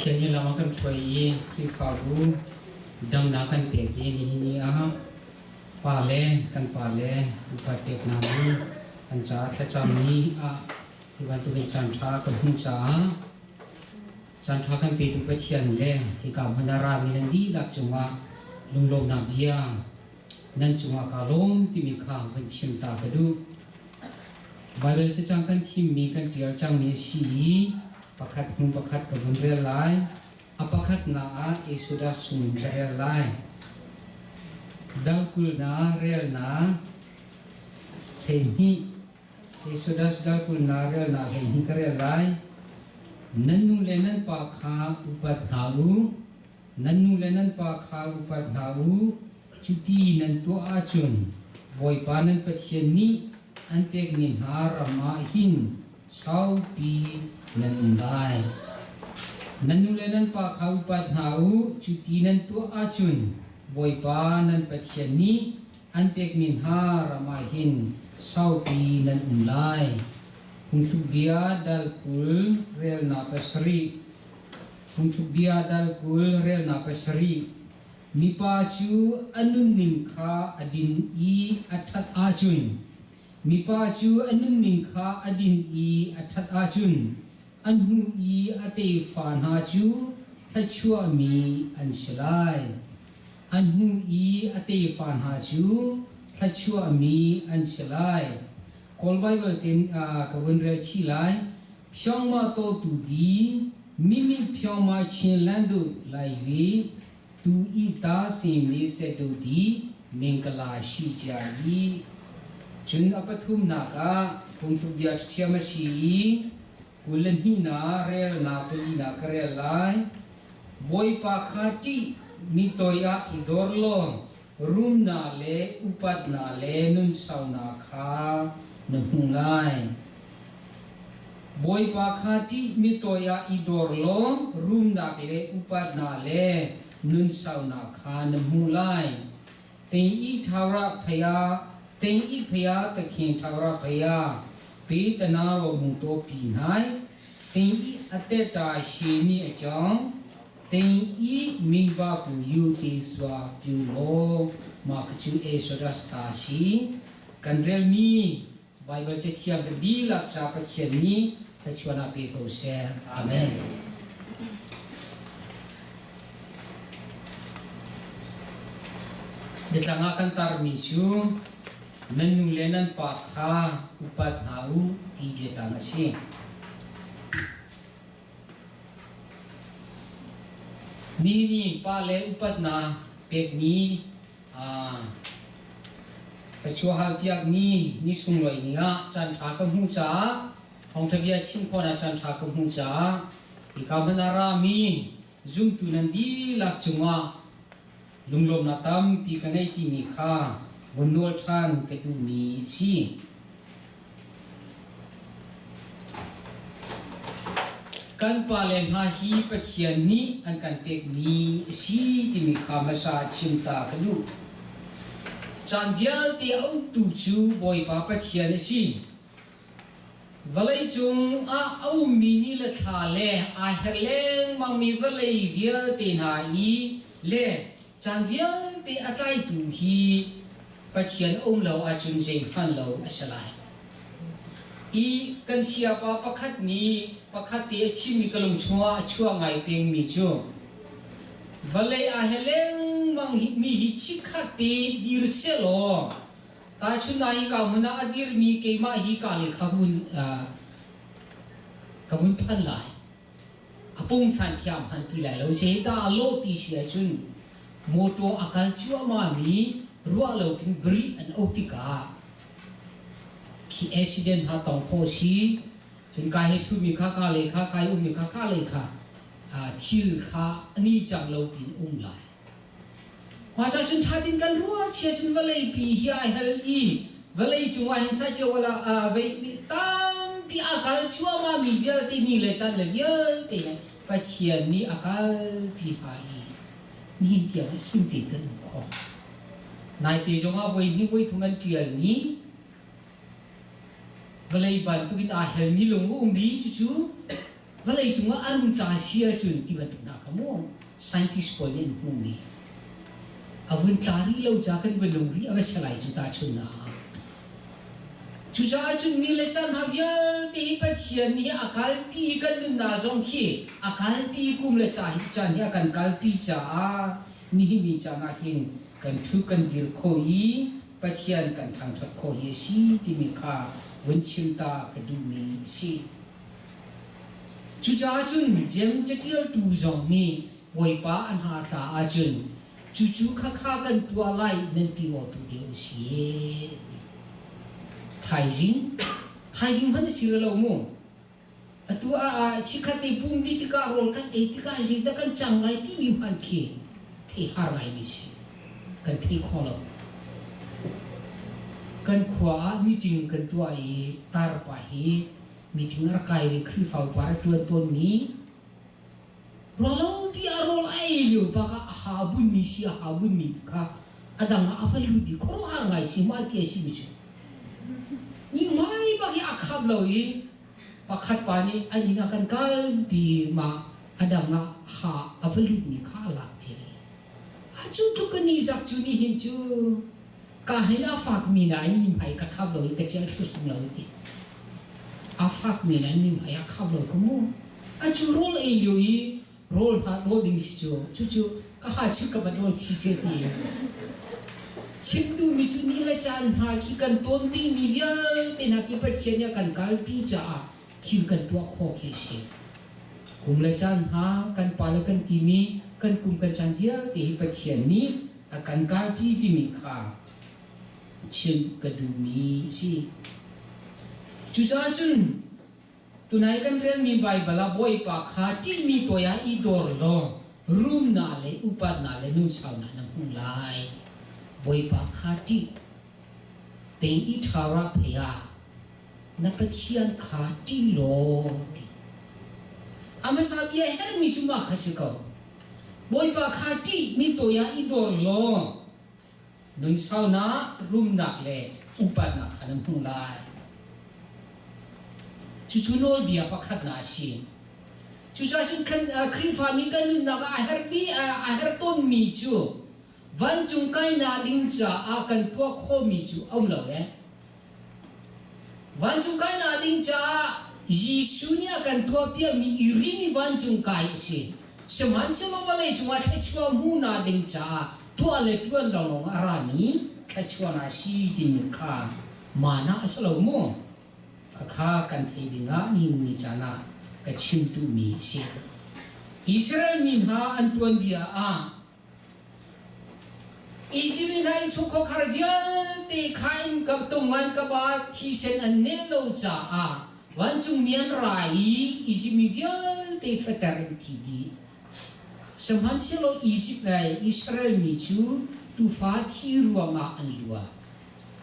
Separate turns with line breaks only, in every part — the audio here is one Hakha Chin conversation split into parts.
Pathian nih lam a kan hruai i Khrihfabu damnak kan pek i nihin ni ah pa le kan pa le upat peknak nih kan caah thlacam ni ah hi bantukin caanṭha ka hmuh caah caanṭha kan petu Pathian le hika hmun ah rami nan dihlak cungah lunglawmhnak bia nan cungah kaa lawm timi kha van chim ta ka duh. Baibal cacang kan thimmi kan ṭial cangmi a si i pakhat hnu pakhat ka vun rel lai. A pakhatnak ah Exodus chungin ka rel lai. Dal kulnak relnak 12 Exodus dal kulnak relnak 12 ka rel lai. Nan nu le nan pa kha upat hna u. Nan nu le nan pa kha upat hna u. Cuti nan tuah ahcun Bawipa nan Pathian nih an pekmi hna ram ah hin saupi nan um lai. Nan nu le nan pa kha upat hna u. Cuti nan tuah ahcun Bawipa nan Pathian nih an pekmi hna ram ah hin saupi nan um lai. Phungthluk bia dal 20 relnak 7. Phungthluk bia dal 20 relnak 7. Mipa cu a nunning kha a din i a ṭhat ahcun mipa cu a nunning kha a din i a ṭhat ahcun a hnu i a tefa hna cu thluachuahmi an si lai. A hnu i a tefa hna cu thluachuahmi an si lai. Kawl Baibal tin ka vun rel chih lai. Phyongma to tu di mimi phyongma chin lan du lai vi tu i ta sin mi se du di mingkala shi jia i cun a pathumnak ah phungthluk bia ṭhiam a si i 22 na rel na pali na ka rel lai. Bawipa kha ṭih mi toi ah i dor law rumnak le upatnak le nunsaunak kha na hmu lai. Bawipa kha ṭih mi toi ah i dor law rumnak le upatnak le nunsaunak kha na hmu lai. Ting i thawra phaya ting i phaya takhin thawra phaya pi tana ro mu to pi nai ting i ateta shi mi a chong Ting i mingba ku yu ti swa pyu law mah ka cu Exodus ta si. Kan relmi Baibal Cathiang ka dihlak ca Pathian nih thluachuah ah pe ko seh. Amen. Biatlang ah kan tarmi cu nan nu le nan pa kha upat hna u ti biatlang a si. Ni nih pale upatnak pekmi thluachuah halpiakmi ni sunglawi ni ah caanṭha ka hmuh caah thawngṭha bia chim khawhnak caanṭha ka hmuh caah hika hmun ah rami zumtu nan dihlak cungah lunglawmhnak tampi ka ngei timi kha vun nawl ṭhan ka duhmi a si. Kan pale hna hi Pathian nih an kan pekmi a si timi kha hmasa chim ta ka duh. Caan vialte a uktu cu Bawipa Pathian a si. Vawleicung ah a ummi ni le thla le aa her lengmangmi vawlei vialte hna i le caan vialte a tlaitu hi Pathian a um lo ahcun zeihmanh lo a si lai. I kan sayapa pakhat nih pakhat te a chimmi ka lung chungah a chuah ngai pengmi cu vawlei aa he lengmang mi hi chikkhat te dir sehlaw tahchun ah hika hmun ah a dirmi keimah hi ka le kha vun ka vun phan lai. A pungsan thiam hman ti lai lo. Zeidah a lawh ti si ahcun motor a kal cuahmah mi ruah lo pin bri an auh tikah khi accident hna tong khawh si. Cun kai he thumi kha ka lei kha kai ummi kha ka lei kha thil kha ani cang lo pin um lai. Hmasa cun ṭha tin kan ruah chia cun vawlei pi hi ai hal i vawlei cungah hin sai cio wala vei tampi a kal cuahmah mi vialte ni le caan le vialte he Pathian nih a kalpi hna i nihin tiang ah him tein kan um khawh. Naite zongah voi hnih voi thum an ṭialmi vawlei bantukin aa helmi lung a um i cucu. Vawlei cungah a rung tla si ahcun ti bantuk hna kha mu scientist pawl nih an hmuhmi. A vun tla rih lo ca kan va nung rih a va si lai cu tahchunhnak ah. Cucaah cun ni le caan hna vialte hi Pathian nih a kalpi i kan nunnak zong khi a kalpi i kum le caan hi a kan kalpi caah nihin ni caan ah hin kan ṭhu kan dir kho i Pathian kan thangṭhat khawh hi a si timi kha vun chim ta ka duhmi a si. Cucaah cun Jeim caṭialtu zong nih Bawipa a hna tla ahcun cucu khakha kan tuah lai nan ti awk tu deuh a si ti. Thaizing, thaizing hmanh a si lo mu. Atu ah chikkhat te pum dih tikah rawl kan ei tikah zeidah kan cang lai timi hmanh khi thei har ngaimi si. Kan thei kho lo. Kan khua ah meeting kan tuah i tarpa hi meeting a rak kai ve Khrihfa upa a ṭuan tawnmi Ruahlopi ah rawl a ei lio bak ah a ha bunmi si a ha bunmi kha a dang ah a va lut i khuaruahhar ngai si ma ti a simi cu mi hmai bak i a khap lo i pakhat pa nih an inn ah kan kal ti ma a dang ah ha a va lutmi kha a lak piak i a cu tluk ka ni zak cu ni hin cu ka hin a fakmi nain mi hmai ka khap lo i ka celh hrim lo ti a fakmi nain mi hmai a khap lo ka mu a cu rawl ei lio i rawl hna rawl ding si cu cucu ka ha chu ka van rawl chi se ti chim duhmi cu ni le caan hna khi kan tawn dingmi vialte hna khi Pathian nih a kan kalpi caah thil kan tuah khawh khi a si kum le caan hna kan pa le kan timi kan kum kan caan vialte hi Pathian nih a kan kalpi timi kha chim ka duhmi a si. Cucaah cun tunai kan relmi Baibal ah Bawipa kha ṭihmi toi ah i dor law rumnak le upatnak le nunsaunak na hmuh lai. Bawipa kha ṭih tein i ṭhara phei ah na Pathian kha ṭih law ti. A hmasa bia herhmi cu mah kha si ko. Bawipa kha ṭih mi toi ah i dor law nunsaunak, rumnak le upatnak kha na hmuh lai. Cucu nawlbia pakhatnak a si. Cucaah cun Khrihfami kan nunnak ah a herhmi a herh tawnmi cu vancung kainak ding caah kan tuah khawhmi cu a um lo ee. Vancung kainak ding caah Jesuh nih a kan tuahpiakmi i rin i vancung kai a si. Sihmanhsehlaw vawlei cungah thluachuah hmuhnak ding caah tuah le ṭuan lawnglawng a rami thluachuahnak a si timi kha mana a si lo mu. Khakha kan theih dingah nihin ni caan ah ka chim duhmi a si. Israel mi hna an tuanbia ah Izipt hna innchungkhar vialte kha in ka tungan ka ba thisen an neh lo caah vancungmi an ra i Izipt mi vialte fater in thi dih. Sihmanhsehlaw Izipt le Israel mi cu tuufa thi ruangah an lua.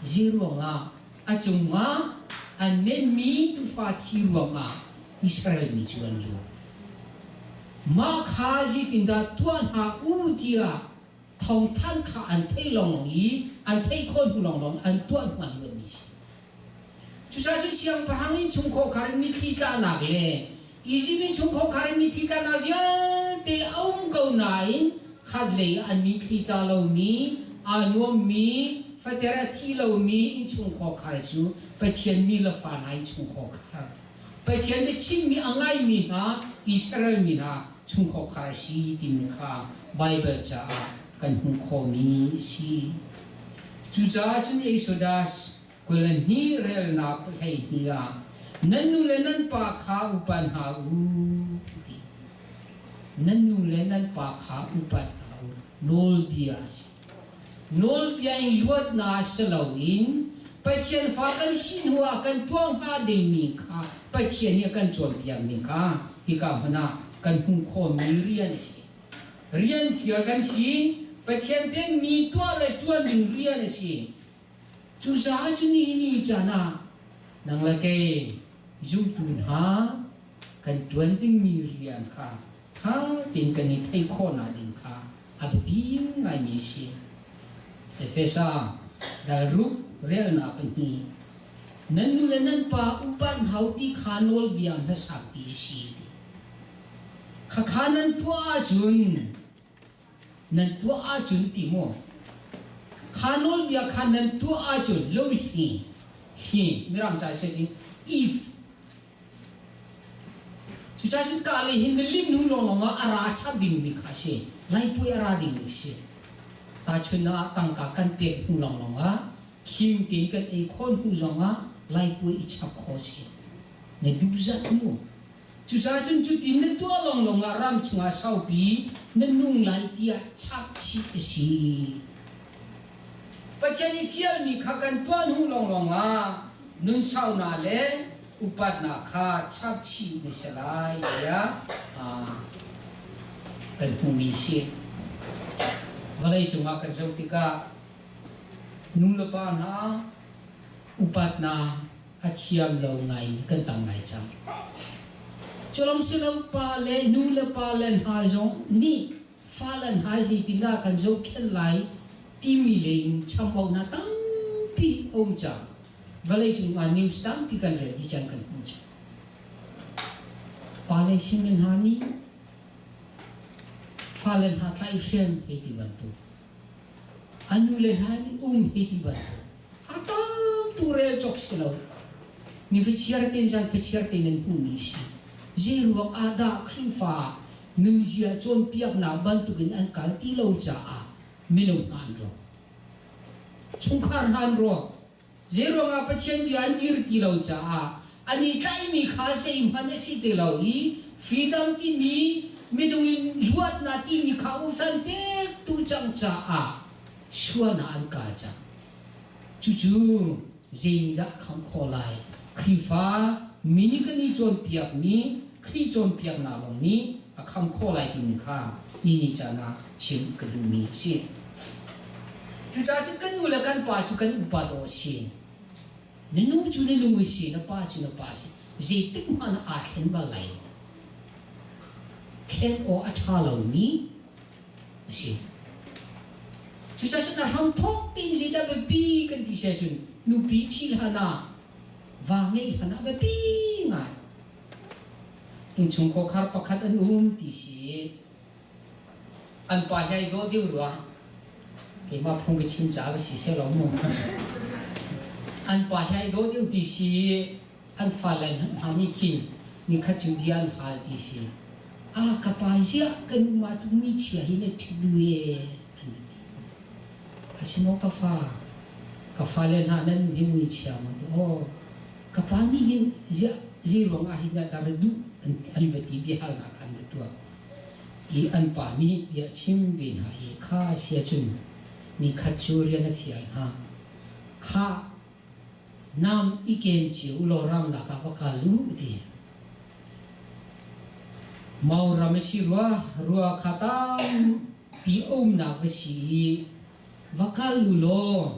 Zei ruangah? A cungah an nenmi tuufa thi ruangah Israel mi cu an lua. Mah kha zeitindah tuah hna u tiah thawngthanh kha an theih lawnglawng i an theih khawh hnu lawnglawng an tuah hnu an luatmi a si. Cucaah cun siangpahrang innchungkhar in mitthli tlahnak le Izipt innchungkhar in mitthli tlahnak vialte a um ko nain khatlei ah an mitthli tla lomi, aa nuammi, fater a thi lomi innchungkhar cu Pathian mi le fa hna innchungkhar Pathian nih chimmi a ngaimi hna Israel mi hna chungkhar a si timi kha Baibal caah kan hmuh khawhmi a si. Cucaah cun Exodus 22 relnak 12 ah nan nu le nan pa kha upat hna u ti. Nan nu le nan pa kha upat hna u nawlbia a si. Nawlbia in luatnak si loin Pathian fa kan si hnuah kan tuah hnga dingmi kha Pathian nih a kan cawnpiakmi kha hika hmun ah kan hmuh khawhmi rian a si. Rian fial kan si, Pathian pekmi tuah le ṭuan ding rian a si. Cucaah cu nihin ni caan ah nang le kei zumtu hna kan ṭuan dingmi rian kha ṭha tein kan i theih khawhnak ding kha a biapi ngaimi a si. Efesa dal ruk relnak pahnih nan nu le nan pa upat hau ti kha nawlbia hmasa pi a si ti. Khakha nan tuah ahcun nan tuah ahcun ti maw kha nawlbia kha nan tuah ahcun lo hi hi mirang ca se ding if cucaah cun ka le hin na lim hnu lawnglawng ah a ra chap dingmi kha si laipui a ra dingmi si tahchunhnak ah tangka kan pek hnu lawnglawng ah khim tein kan ei khawn hnu zongah laipui i chap khawh si na duh zat mu. Cucaah cun cutin na tuah lawnglawng ah ram chungah saupi na nung lai tiah chap chih a si. Pathian i fialmi kha kan tuah hnu lawnglawng ah nunsaunak le upatnak kha chap chih na si lai tiah kan hmuhmi a si. Vawlei cungah kan zoh tikah nu le pa hna upatnak a thiam lo ngaimi kan tam ngai cang. Culong silo pa le nu le pa le hna zong nih fale hna zeitindah kan zohkhenh lai timi lei in chambaunak tampi a um cang. Vawleicung ah news tampi kan rel dih cang kan hmuh cang. Pa le simi hna nih fale hna tlaihhrem hei ti bantuk a nu le hna nih um hei ti bantuk A tam tu rel cawk si lo. Ni fachiar tein zan fachiar tein an hmuhmi a si. Zeiruang ah dah Khrihfa nunzia cawnpiaknak bantukin an kal ti lo caah mino hna an rawk. Chungkhar hna an rawk. Zeiruang ah Pathian bia an dir ti lo caah an i tlaihmi kha zeihmanh a si ti lo i freedom timi minung in luatnak timi kha usan pek tu cang caah sualnak an kal cang. Cucu zeidah a kham khawh lai? Khrihfa mi nih kan i cawnpiakmi Khrih cawnpiaknak lawng nih a kham khawh lai timi kha ni ni caan ah chim ka duhmi a si. Cucaah cun kan nu le kan pa cu kan upa dawh a si. Na nu cu na nu a si, na pa cu na pa a si. Zeitik hmanh ah aa thlen bal lai lo. Thlen awk a ṭha lomi a si. Cucaah cun a hramthawk tein zeidah biapi kan ti si ahcun nupi ṭhi hlan ah va ngeih hlan ah biapi ngai. Innchungkhar khar pakhat an um ti si. An pa hi ai dawh deuh rua. Keimah phung ka chim caah va si seh lo mu. An pa hi ai dawh deuh ti si. An fale hna nih khin nikhat cu bia an hal ti si. Ah ka pa ziah ka nu mah tluk mi chia hi na ṭhit duh ee an ka ti. A si maw ka fa? Ka fale hna nan hi mui chia maw ti aw ka pa nih hin ziah zei ruang ah hin dah ra duh an va ti biahalnak kha an va tuah. I an pa nih bia a chim ve hna i kha sia cun nikhat cu rian a fial hna. Khah Nam i ken cio u law ramlak ah va kal u ti. Mauram a si rua, rua kha tampi a umnak va si i va kal u law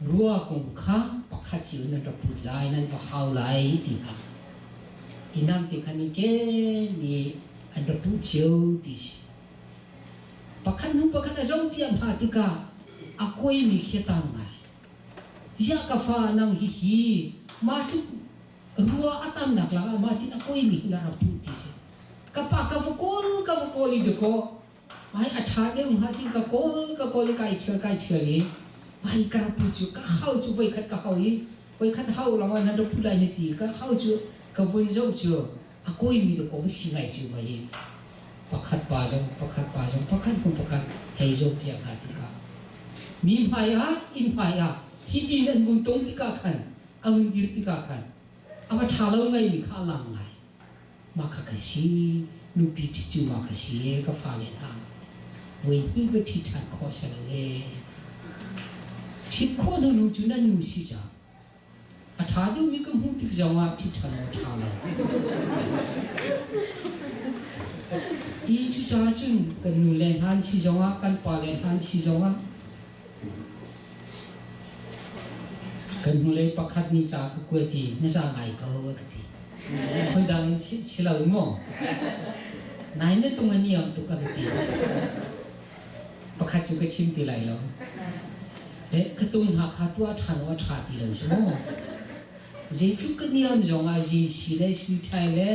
rua kung kha pakhat cio nan ra put lai, nan va hau lai ti hna. I nam te khan i ken i an ra put cio ti si. Pakhat hnu pakhat a zohpiak hna tikah a kuaimi khi a tam ngai. Ziah ka fa nang hihi mah tluk rua a tamnak lakah mah tin a koimi hi na rak puh ti si. Ka pa ka va kawl ka va kawl i dakaw mai a ṭha deuh hnga tin ka kawl ka kawl i kai ṭhial kai ṭhial i mai ka rak puh cu ka hau cu voikhat ka hau i voikhat hau lawngah nan rak puh lai na ti ka hau cu ka vun zoh cu a kawimi dakaw va si ngai cu mai pakhat pa zong pakhat pa zong pakhat hnu pakhat hei zohpiak hna tikah mi hmai ah inn hmai ah hitin an vun tong tikah khan a vun dir tikah khan a va ṭha lo ngaimi kha a lang ngai mah kha ka si nupi ṭhit cu mah ka si e ka fale hna voi hnih va ṭhi ṭhan khawh si lo e ṭhit khawh hnu nu cu nan nu si cang A ṭha deuhmi ka hmuh tik zongah ṭhiṭhan awk a ṭha lo. Ti cucaah cun kan nu le hna an si zongah kan pa le hna an si zongah kan hnulei pakhat nih ca ka kuat i na za ngai ko a ka ti. Phundang in si lo in maw? Nain na tung a niam tuk a ka ti. Pakhat cu ka chim ti lai lo. Le ka tung hna kha tuah ṭhan awk a ṭha ti lo cu mu. Zeitluk ka niam zongah zi si le sui ṭhai le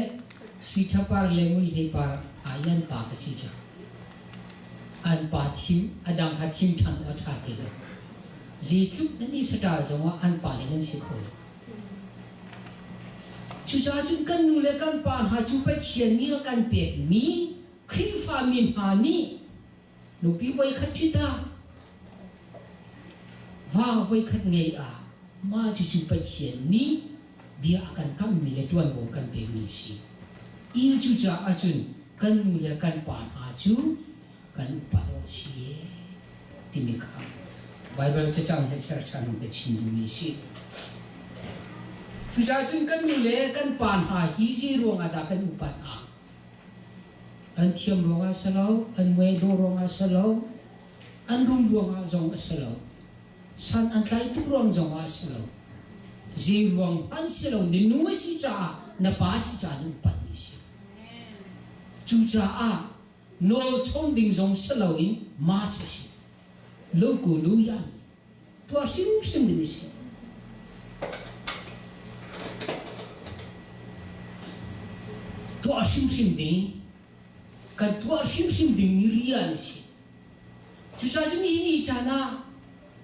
sui ṭhapar le ngun hlei par. hna i an pa ka si cu. An pa thim a dang kha thim ṭhan awk a ṭha ti lo. Zeitluk nan i saṭal zongah an pa le nan si kho lo. Cucaah cun kan nu le kan pa hna cu Pathian nih a kan pekmi Khrihfami hna nih nupi voikhat ṭhit ah va voikhat ngei ah mah cucu Pathian nih bia a kan kammi le ṭuanvo a kan pekmi a si. I cucaah cun kan nu le kan pa hna cu kan upat awk a si timi kha Baibal cacang he cherchan in ka chim duhmi a si. Cucaah cun kan nu le kan pa hna hi zei ruangah dah kan upat hna? An thiam ruangah a si lo, an muai dawh ruangah a si lo, an rum ruangah zong a si lo, san an tlai tuk ruang zongah a si lo. Zei ruang hmanh si lo, na nu a si caah, na pa a si caah na upatmi a si. Cucaah nawl chom ding zong si loin mass a si. Lo ku lu yan tuah hrimhrim ding a si. Tuah hrimhrim ding kan tuah hrimhrim ding mi rian a si. Cucaah cun nihin ni caan ah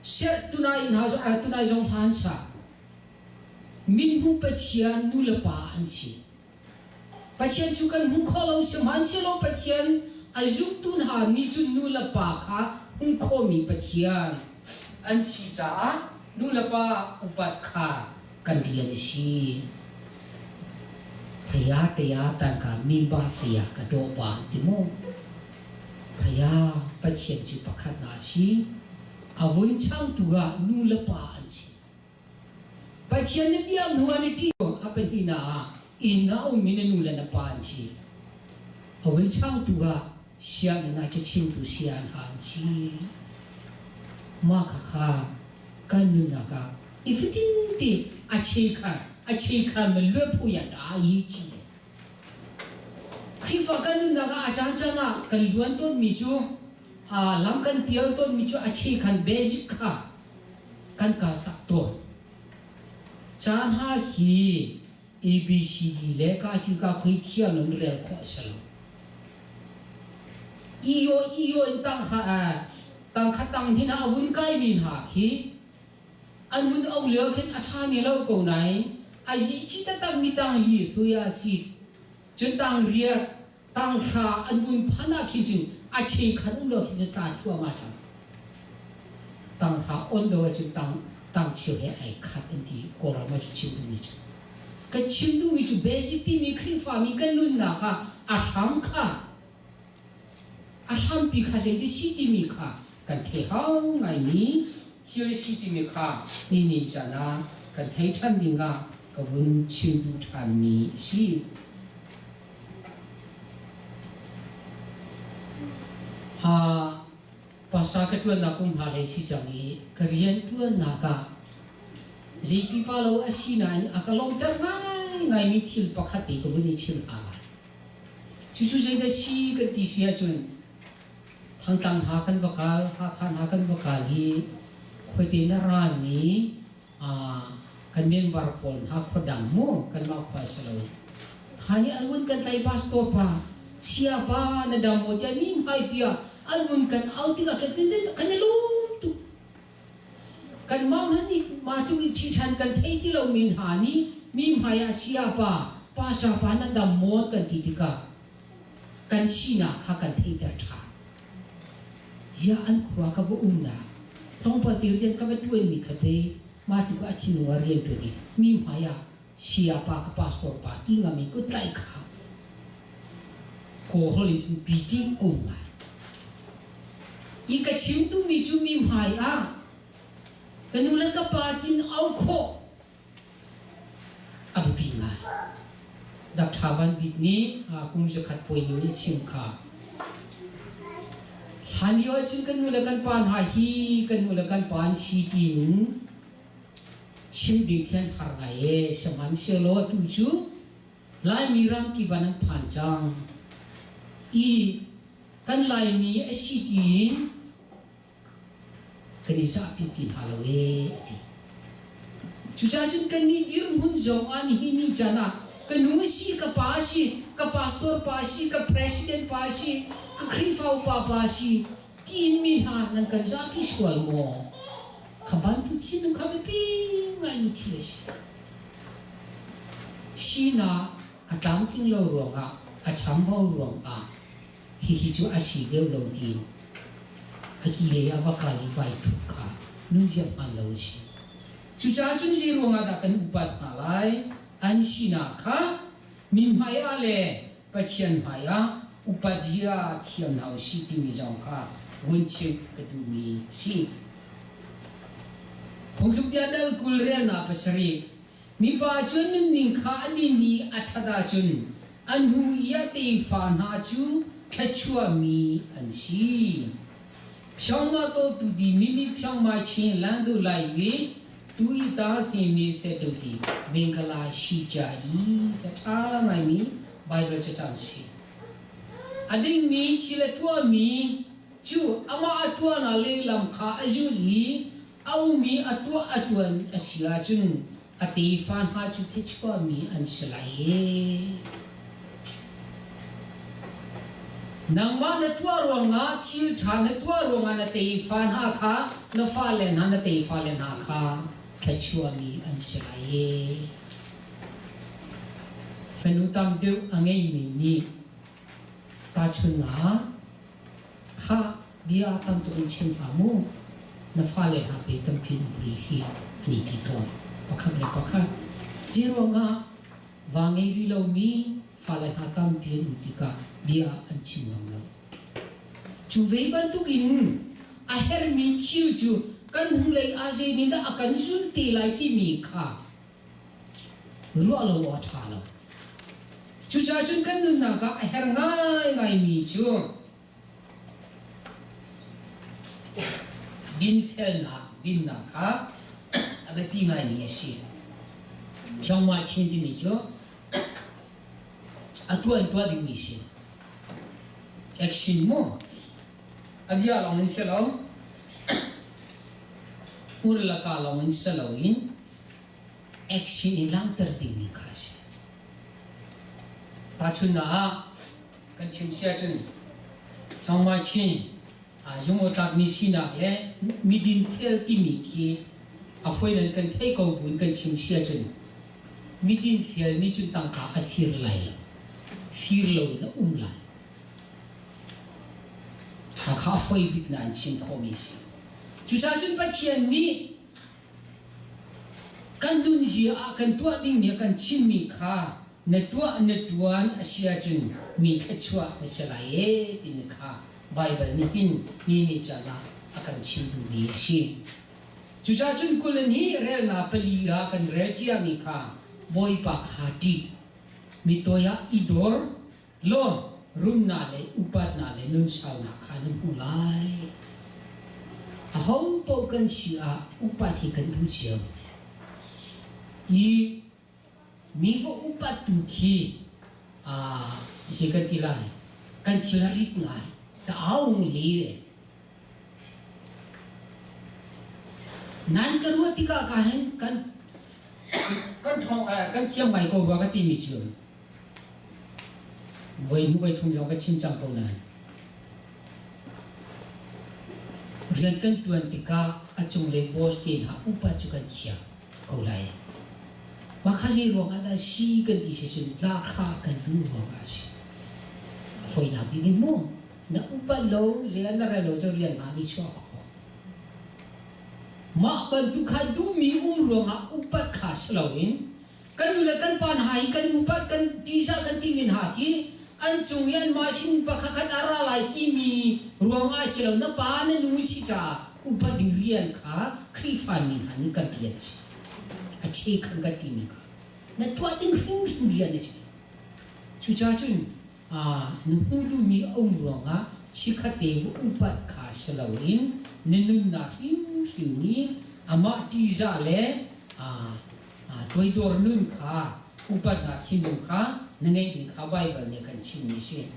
serh tunai hna tunai zong hlan sa minhmu Pathian nu le pa an si. Pathian cu kan hmu kho lo sihmanhsehlaw Pathian a zumtu hna nih cun nu le pa kha hmuh khawhmi Pathian an si caah nu le pa upat kha kan rian a si. Phaya taya tangka mi ba saya ka daw pa an ti mu. Phaya Pathian cu pakhat na si. A vun changtu ah nu le pa an si. Pathian na biak hnu ah na ṭih a pahnihnak ah inn ah a ummi na nu le na pa an si. A vun changtu ah sianginn ah cachimtu saya hna an si. Mah khakha kan nunnak ah nifatin te a cheukhat a cheukhat man luat phu ya ta i chi. Khrihfa kan nunnak ah a caancaan ah kan luan tawnmi cu lam kan pial tawnmi cu a cheukhan basic kha kan kal tak tawn. Caan ha hi ABCD le ka cu ka khoi thiam in rel khawh a si lo. Iyo iyo in tang ha tang khat tang hin a vun kai mi hna khi an hun ong lio khin a ṭha mi lo ko nain a yi chi taktak mi tang hi suya si cun tang riat tanghra an vun phan ah khin cun a chekhan um lo khin cun tla thluahmah cang. Tanghra on lo ahcun tang tang cheu he ai khat an ti Kawlram ah cun chim duhmi cu. Kan chim duhmi cu basic timi Khrihfami kan nunnak ah a hram kha a hrampi kha zeiti si timi kha kan thei hau ngaimi thil si timi kha ni ni caan ah kan thei ṭhan ding ah ka vun chim duh ṭhanmi a si. Pasa ka ṭuannak kum hna hlei si cang i ka rian ṭuannak ah zei pipa lo a si nain a ka lawmhter ngaingaimi thil pakhat te ka vun i chim hna lai. Cucu zeidah si kan ti si ahcun Thangtlang hna kan va kal, Hakha hna kan va kal i khuate na rami kan member pawl hna khua dang mu kanmah khua si lo kha nih an vun kan tlai pastor pa sia pa na dam maw tiah mi hmai pia an vun kan au tikah kan kan i lawm tuk kanmah hmanh nih mah tluk in ṭhi ṭhan kan thei ti lo mi hna nih mi hmai ah sia pa pastor pa na dam maw kan ti tikah kan sinak kha kan theihter ṭhan Ya an khua ka va umnak tlawmpal te rian ka va ṭuanmi kha pei mah tluk a thinlung ah rian ṭuan i mi hmai ah saya pa ka pastor pa ti ngam i kut tlaih kha Kawlholh in cun piṭing um ngai. I ka chim duhmi cu mi hmai ah ka nu le ka pa tin au khawh A biapi ngai. Dr. Van Bik nih kum zakhat puai lio i a chim kha hlan lio ahcun kan nu le kan pa hna hi kan nu le kan pa an si tiin chim ding khi an har ngai e sihmanhsehlaw atu cu Laimi ram kip ah nan phan cang i kan Laimi a si tiin kan i zahpi ti hna lo ee a ti. Cucaah cun kannih dirhmun zong ah nihin ni caan ah Ka nu si, ka pa si, ka pastor pa si, ka president pa si, ka Khrihfa upa pa si, tiin mi hna nan kan zapi sual maw? Kha bantuk thinlung kha biapi ngaimi thil a si. Sinak a tlamtling lo ruangah, a chambau ruangah hihi cu a si deuh lo tiin a ki lei ah va kal i vai thuk kha nunzia hmaan lo a si. Cucaah cun zei ruangah dah kan upat hna lai? An sinak kha mi hmaiah le Pathian hmaiah upat zia thiam hna u sih timi zong kha vun chimh ka duhmi a si. Phungthluk dal 20 relnak 7. Mipa cu nunning kha an inn i a ṭhat ahcun an hnu i a tefa hna cu thluachuahmi an si. Phyongma to tu di mimi phyongma chin lan du lai wi tu i ta si mi se tu ti mingala shi cha i ka ṭha ngaimi Bible cacang si. A dingmi thil a tuahmi cu amah a tuahnak lehlam kha a zulh i a um i a tuah a ṭuan a si ahcun a tefa hna cu thluachuahmi an si lai e. Nangmah na tuah ruangah thil ṭha na tuah ruangah na tefa hna kha na fale hna na tefale hna kha thluachuahmi an si lai e. Fanu tam deuh a ngeimi nih tahchunhnak Khah, bia tam tuk in chim hlah mu. Na fale hna pe tampi in um rih hi an i ti tawn. Pakhat le pakhat. Zeiruangah va ngei rih lomi fale hna tampi an um tikah bia an chim ngam lo. Cu ve bantukin a herhmi thil cu kan hnulei ah zei nih dah a kan zul te lai timi kha ruah lo awk a ṭha lo. Cucaah cun kan nunnak ah a herh ngaingaimi cu dinfelnak, dinnak kha a biapi ngaimi a si. Phyongmah chin timi cu a tuah in tuah dingmi si. Action mu. A bia lawng in si lo. Hur le ka lawng in si loin action in langhter dingmi kha a si. Tahchunhnak ah kan chim si ahcun Thawngmai Chin zumawtlakmi sinak le midin fel timi khi a foi nan kan thei ko buin kan chim si ahcun midin fel nih cun tangka a fir lai lo. Fir loin a um lai. Hakha a foi bik nain chim khawhmi a si. Cucaah cun Pathian nih kan nunzia ah kan tuah dingmi a kan chimmi kha na tuah na ṭuan a si ahcun mi thluachuah na si lai ee timi kha Baibal nih hin ni ni caan ah a kan chim duhmi a si. Cucaah cun kulin hi relnak pali ah kan rel ciami kha Bawipa kha ṭih, mi toi ah i dor, law rumnak le upatnak le nunsaunak kha na hmu lai. Aho paoh kan si ah upat hi kan duh cio. I mi va upat tu khi zei kan ti lai kan thil a rit ngai ka aung le le Nan ka ruah tikah ka hin kan kan ṭhawng kan thiam ngai ko rua ka timi cu voi hnu voi thum zong ka chim cang ko nain rian kan ṭuan tikah a cunglei boss te hna upa cu kan thiam ko lai. Mah kha zei ruangah dah si kan ti si cun lahkhah kan duh ruangah a si. A fawinak bik in mu na upat lo zei ah na rel lo cu rian hna nih chuah khawh. Mah bantuk kha duhmi um ruangah upat kha si loin kan nu le kan pa hna hi kan upat kan ṭihzah kan timi hna hi an cung i anmah sin pakhat khat a ra lai timi ruangah si lo na pa na nu si caah upat ding rian kha Khrihfa mi hna nih kan rian a si. A chekhan kan timi kha na tuah ding hrimhrim rian a si. Cucaah cun na hmuh duhmi a um ruangah chikkhatte va upat kha si loin na nunnak hrimhrim nih amah ṭihzah le toidor nun kha upatnak thinlung kha na ngeih ding kha Baibal nih a kan chimmi a si.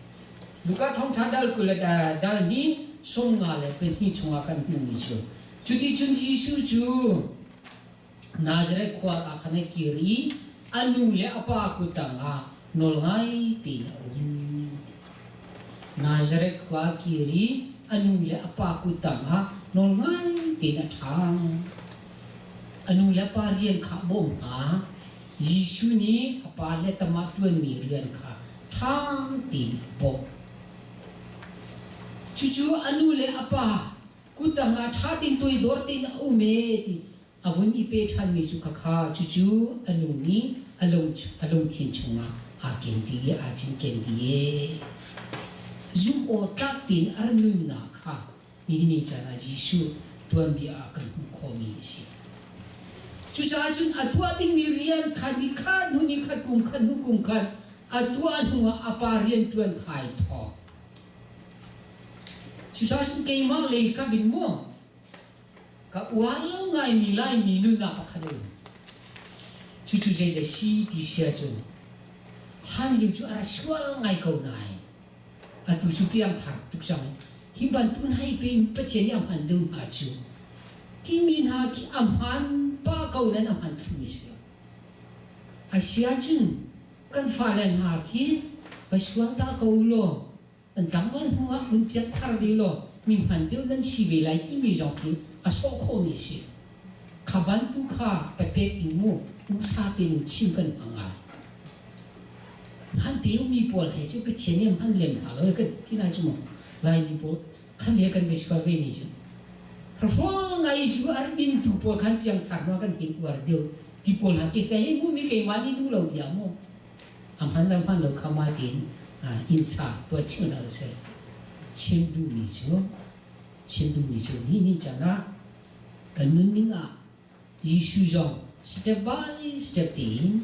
Luka thawngṭha dal 20 le dal hnih 52 chungah kan hmuhmi cu cuticun Jesuh cu Nazareth khua ah khan a kir i. A nu le a pa kuttang ah nawl ngai tein a um. Nazareth khua a kir i a nu le a pa kuttang ah nawl ngai tein a ṭhang. A nu le a pa rian kha a bawm hna. Jesuh nih a pa le tamah ṭuanmi rian kha ṭha tein a bawmh. Cucu a nu le a pa kuttang ah ṭha tein toidor tein a um ee ti a vun i pe ṭhanmi cu khakha cucu a nu nih a lungthin chungah aa ken ti i aa cinken ti ee. Zumh awk tlak tein a ra nunnak kha nihin ni caan ah Jesuh tuanbia ah kan hmuh khawhmi a si. Cucaah cun a tuah dingmi rian kha ni khat hnu ni khat kum khat hnu kum khat a tuah hnuah a pa rian ṭuan kha ai thawk. Cucaah cun keimah lei kap in mu Ka uar lo ngaimi Laimi nunnak pakhat a um. Cucu zeidah si ti si ahcun hlanlio cu a ra sual ngai ko nain atu cu piangthar tuk cang. Hi bantuk hna hi pe Pathian nih a hman deuh hna cu timi hna khi a hmaan pah ko nain a hman thlumi si lo. A si ahcun kan fale hna khi va sual dah ko u law An tlangval hnu ah vun pianthar ve law mi hman deuh nan si ve lai timi zong khi a sawh khawhmi a si. Kha bantu kha papek in mu usa pen chim kan hmang ngai. Hman te mi pawl he cu Pathian nih hman lem hna lo kan ti lai cu mu. Laimi pawl khan he kan ve sual ve ni cu. Hrawl ngai cu a rin tu pawl khan piangthar hna kan hei uar deuh ti pawl hna ke kai mu mi keimah nih duh lo bia mu. A hman lo hman lo kha mah tein inn sa tuah chim hna usih. Chim duhmi cu chim duhmi cu ni ni caan ah kan nunning ah Jesuh zong step by step tein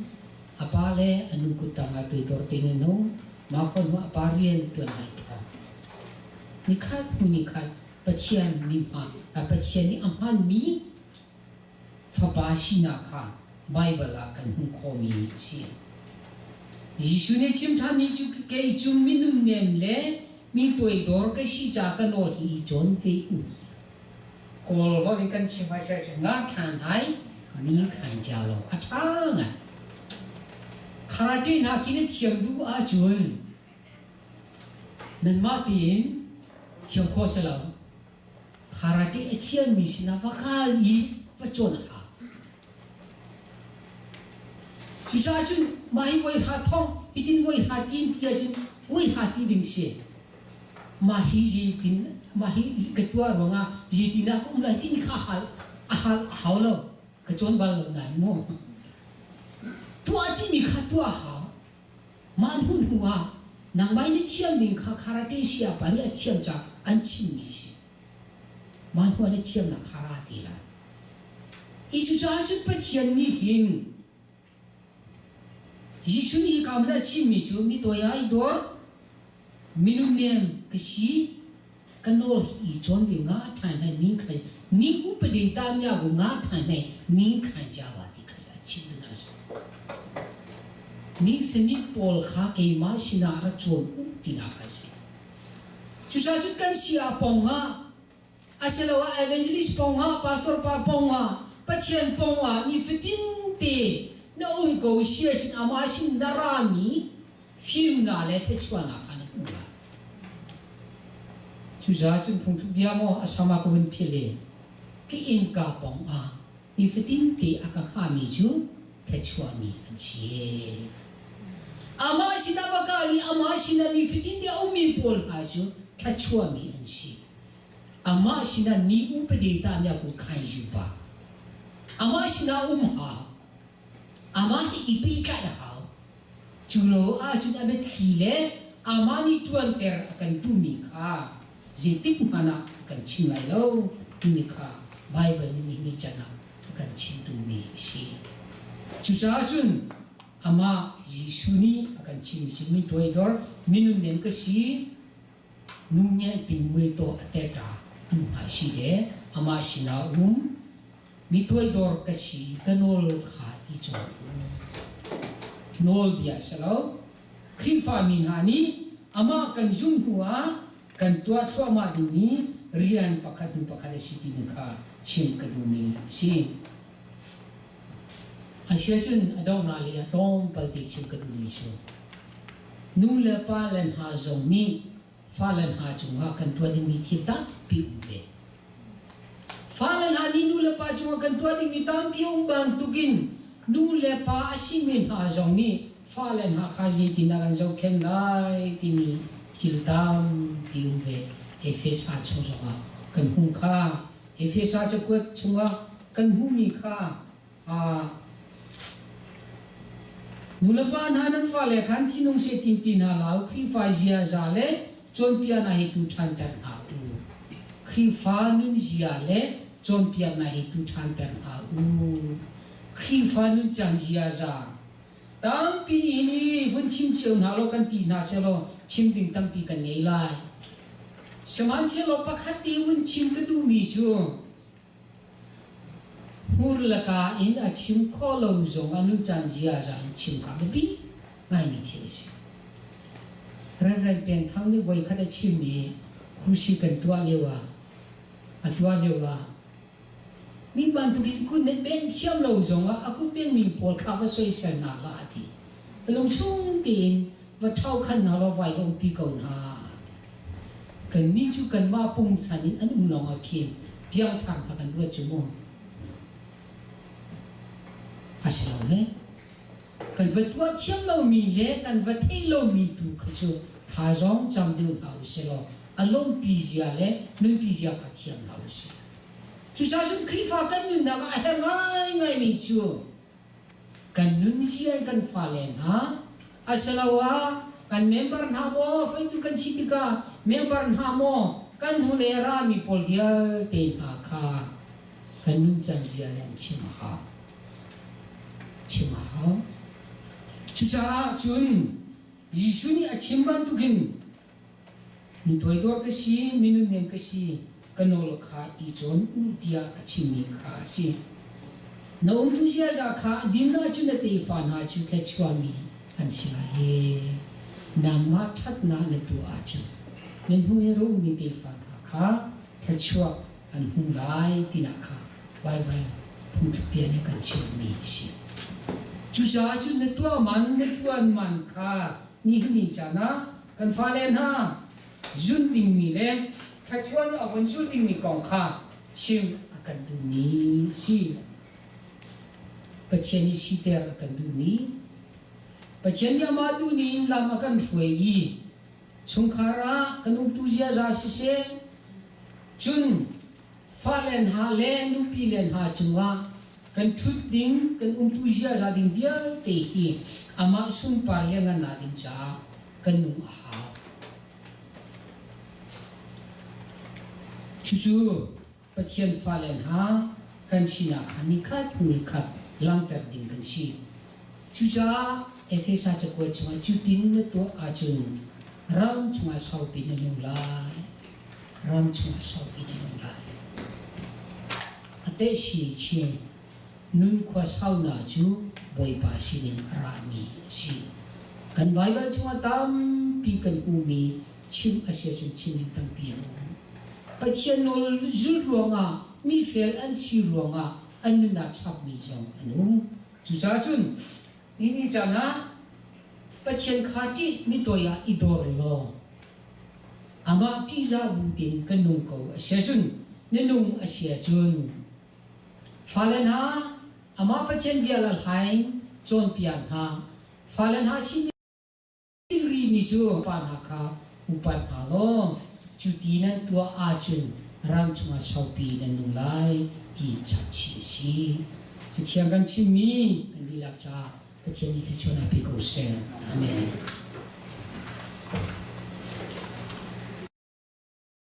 a pa le a nu kuttang ah toidor tein a nung. Mah khon hnu a pa rian ṭuan ai thawk. Nikhat hnu nikhat Pathian mi hma Pathian nih a hmanmi Fapa sinak kha Baibal ah kan hmuh khawhmi a si. Jesuh nih chim ṭhanmi cu kei cu minung nem le mi toidor ka si caah ka nawl hi i cawn ve u. Kawl holh in kan chim ai sai nga than hai ni khan chia lo a ṭha ngai. Karate hna khi na thiam duh ahcun nanmah tein thiam khawh si lo. Karate a thiammi sinah va kal i va cawn a hau. Cucaah cun mah hi voi hra thong hitin voi hra tin ti ahcun voi hra ti ding si. Mah hi zeitin mah hi ka tuah ruangah zeitin ah ka um lai timi kha hal a hal a hau lo. Ka cawn bal lo nain mu. Tuah timi kha tuah a hau. Mah hnu hnu ah nangmah na thiam ning kha karate siapa nih a thiam caah an chimmi a si. Mah hnu ah na thiamnak kha ra ti lai. I cucaah cun Pathian nih hin Jesuh nih hika hmun ah a chimmi cu mi toi ah i dor, minung nem ka si, ka nawl hi i cawn ve nga ṭhai hnai ning khai ni upade ta mya go nga ṭhai hnai ning khai jawa ti kha a chim na si ni sanit pawl kha keimah sinah ra cawn u tinak kha si cucaah cun kan si ah pong ah asiloah evangelist pong ah pastor pa pong ah Pathian pong ah nifatin te na um ko sia cun amah sin na rami fimnak le thluachuahnak kha na hmuh lai. Cucaah cun phungthluk bia maw a sam ah ka vun philh i ka innka pawng ah nifatin te a ka hngahmi cu thluachuahmi an si. Amah sinah va kal i amah sinah nifatin te a ummi pawl hna cu thluachuahmi an si. Amah sinah ni upade ta mya ku khai ju pa. Amah sinah um hau. Amah hi i pehtlaih a hau. Cu lo ahcun a biathli le amah nih ṭuanter a kan duhmi kha zeitik hmanh ah a kan chim lai lo timi kha Baibal nih nihin chan ah a kan chim duhmi a si. Cucaah cun amah Jesuh nih a kan chimmi cu mi toidor, minunnem ka si, nu ngianh pin mui taw a teta nu hmai si le amah sinah um Mi toidor ka si, ka nawl kha i cawn u. Nawlbia a si lo. Khrihfami hna nih amah kan zumh hnuah kan tuah thluahmah dingmi rian pakhat hnu pakhat a si timi kha chim ka duhmi a si. Asiahcun a donghnak lei ah tlawmpal te chim ka duhmi cu nu le pa le hna zong nih fale hna cungah kan tuah dingmi thil tampi um ve. Fale hna nih nu le pa cungah kan tuah dingmi tampi um bantukin nu le pa a simi hna zong nih fale hna kha zeitindah kan zohkhenh lai timi thil tampi um ve. Efesa chung zongah kan hmuh kha Efesa cakuat chungah kan hmuhmi kha Nulepa hna nan fale khan thinung seh tim ti hna hlah u, Khrihfa ziaza le cawnpiaknak hi tu ṭhanter hna u. Khrihfa nunzia le cawnpiaknak hi tu ṭhanter hna u. Khrihfa nuncan ziaza tampi nih hin vun chim cio hna law kan ti hna sehlaw chim ding tampi kan ngei lai. Sihmanhsehlaw pakhat te vun chim ka duhmi cu Hmur le kaa in a chim khawh lo zong ah nucan ziaza in chim kha biapi ngaimi thil a si. Reverend Peng Thang nih voikhat a chim i khuhsi kan tuah lio ah a tuah lio ah mi bantukin kut nih beng thiam lo zongah a kut bengmi pawl kha va soisel hna hlah a ti. Ka lungchung tein va ṭhau khan hna law vai lawmpi ko hna. Kannih cu kanmah pungsan in an um lawngah khin piangthar hna kan ruat cu mu. A si lo he. Kan va tuah thiam lomi le kan va theih lomi tu kha cu thazaang cam deuh hna u sih law a lawmpi zia le nunpi zia kha thiam hna u sih. Cucaah cun Khrihfa kan nunnak ah a herh ngaingaimi cu Kan nunzia in kan fale hna asiloah kan member hna maw hruaitu kan si tikah member hna maw kan hnulei a rami pawl vialte hna kha kan nuncan zia le an chim a hau. Chim a hau. Cucaah cun Jesuh nih a chim bantukin Mi toidor ka si, mi nunnem ka si, ka nawl kha i cawn u tiah a chimmi kha a si. Na umtu ziaza kha a din ahcun na tefa hna cu thluachuahmi an si lai i nangmah ṭhatnak na tuah ahcun na hnu i a ummi tefa hna kha thluachuah an hmu lai tinak kha Baibal phungthlukbia nih a kan chimhmi a si. Cucaah cun na tuah man, na ṭuan man kha nihin caan ah kan fale hna zun dingmi le thluachuah a vun zul dingmi kong kha chim a kan duhmi a si. Pathian nih siter a kan duhmi Pathian nih amah duhning in lam a kan hruai i chungkhar ah kan umtu ziaza siseh cun fale hna le nupile hna cungah kan ṭhut ding kan umtu ziaza ding vialte hi amah sunpar lianngannak ding caah kan nung a hau. Cucu Pathian fale hna kan sinak kha nikhat nikhat langhter ding kan si. Cucaah Efesa cakuat chungah cutin na tuah ahcun ram chungah saupi na nung lai. Ram chungah saupi na nung lai. A tehsi chin Nun khua saunak cu Bawipa sinin a rami a si. Kan Baibal chungah tampi kan hmuhmi chim a si ahcun chim ding tampi an um. Pathian nawl zulh ruangah mifel an si ruangah an nunnak chapmi zong an um. Cucaah cun ni caan ah Pathian kha ṭih mi toi ah i dor law amah ṭihzah bu tein kan nung ko a si ahcun na nung a si ahcun Fale hna, amah Pathian bia le hlaing cawnpiak hna. Fale hna sin rihmi cu pa hna kha upat hna law cu ti nan tuah ahcun ram chungah saupi nan nung lai ti chap chih a si. Cu thiang kan chimmi kan dihlak caah Pathian nih thluachuahnak pe ko seh. Amen.